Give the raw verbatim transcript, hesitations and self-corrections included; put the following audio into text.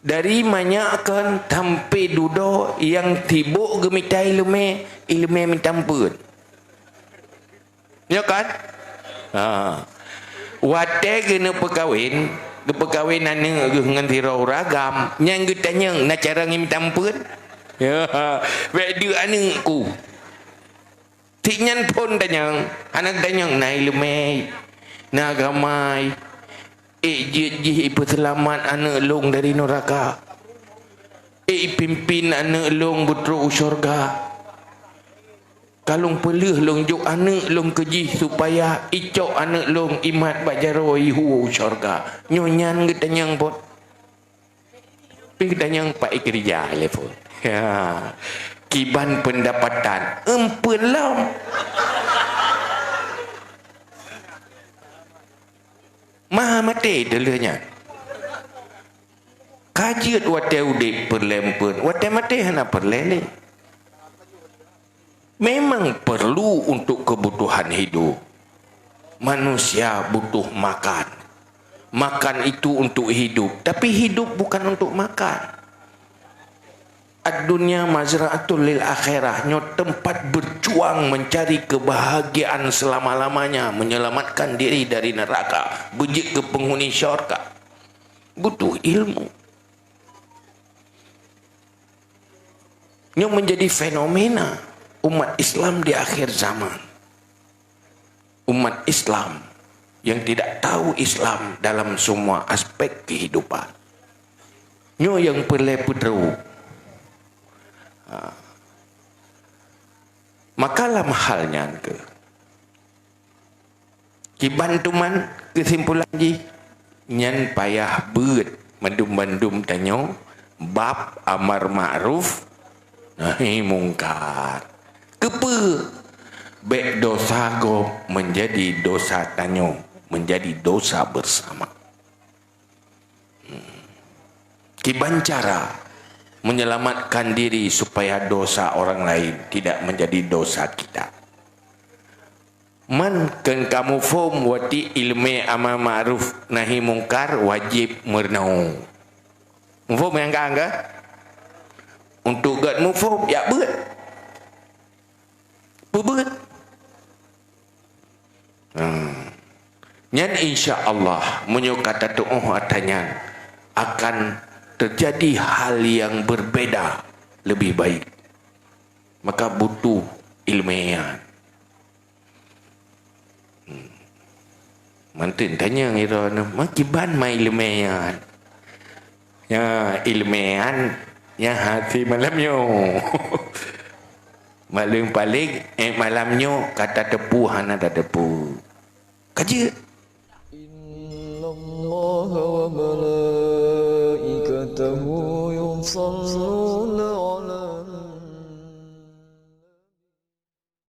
Dari manyak kon sampai dudoe nyang sibok geumita ileumèe, ileumèe mita ampeuen. Nyo kan? Ha. Watèe geuneuk peukawen, geupeukawen aneuk geuh ngon sidroe ureueng agam, nyan geutanyong na cara ngieng mita ampeuen? Ya, bèk deuk aneuk ku. Cit nyan phon tanyong, hana tanyong na ileumèe, na agama. Ék jeuet jih ipeuseulamat aneuk lôn dari neuraka. Ék ipimpin aneuk lôn beutrok u syeuruga. Ka lôn peuleueh lôn jok aneuk lôn keu jih supaya icok aneuk lôn imat bak jaroe ihu u syeuruga. Nyoe nyan geutanyong phon. Pi geutanyong Pak Ikrija lé phon. Ya. Kiban pendapatan? Empeun lom. Maha maté deuh lheueh nyan. Ka jeuet watèe udép peureulèe empeun, watèe maté hana peureulèe lé. Memang perlu untuk kebutuhan hidup. Manusia butuh makan. Makan itu untuk hidup, tapi hidup bukan untuk makan. Ad-dunya mazra'atul lil akhirah, nyoe tempat berjuang mencari kebahagiaan selama-lamanya, menyelamatkan diri dari neraka, beujeuet keu penghuni syurga. Butuh ilmu. Nyoe menjadi fenomena umat Islam di akhir zaman. Umat Islam yang tidak tahu Islam dalam semua aspek kehidupan. Nyoe nyang peureulèe peutrok. Ha. Maka lam hal nyan keuh, kiban teuma keusimpulan jih, nyan payah beuet mandum-mandum tanyoe bab amar ma'ruf nahi mungkar. Keupeue? Bèk dosa gob menjadi dosa tanyoe, menjadi dosa bersama. Hmm. Kiban cara menyelamatkan diri supaya dosa orang lain tidak menjadi dosa kita. Man keu kamoe phom watèe ileumèe amar ma'ruf nahi mungkar wajéb meurunoe. Muphom nyang ka, ka? Untuk gèt muphom, jak beuet. Peubeuet. Hmm. Nyan insya Allah, meunyoe ka tatu'oh atra nyan, akan terjadi hal yang berbeda, lebih baik. Maka butuh ileumèe nyan. Hmm. Mantong tanyong droeneuh, "Ma kiban ma ileumèe nyan?" Ya, ileumèe nyan, nyan hase malam nyoe. Paléng-paléng, eh, malam nyoe ka tateupeue hana tateupeue. Ka jeuet. إن الله وملائكته يصلون على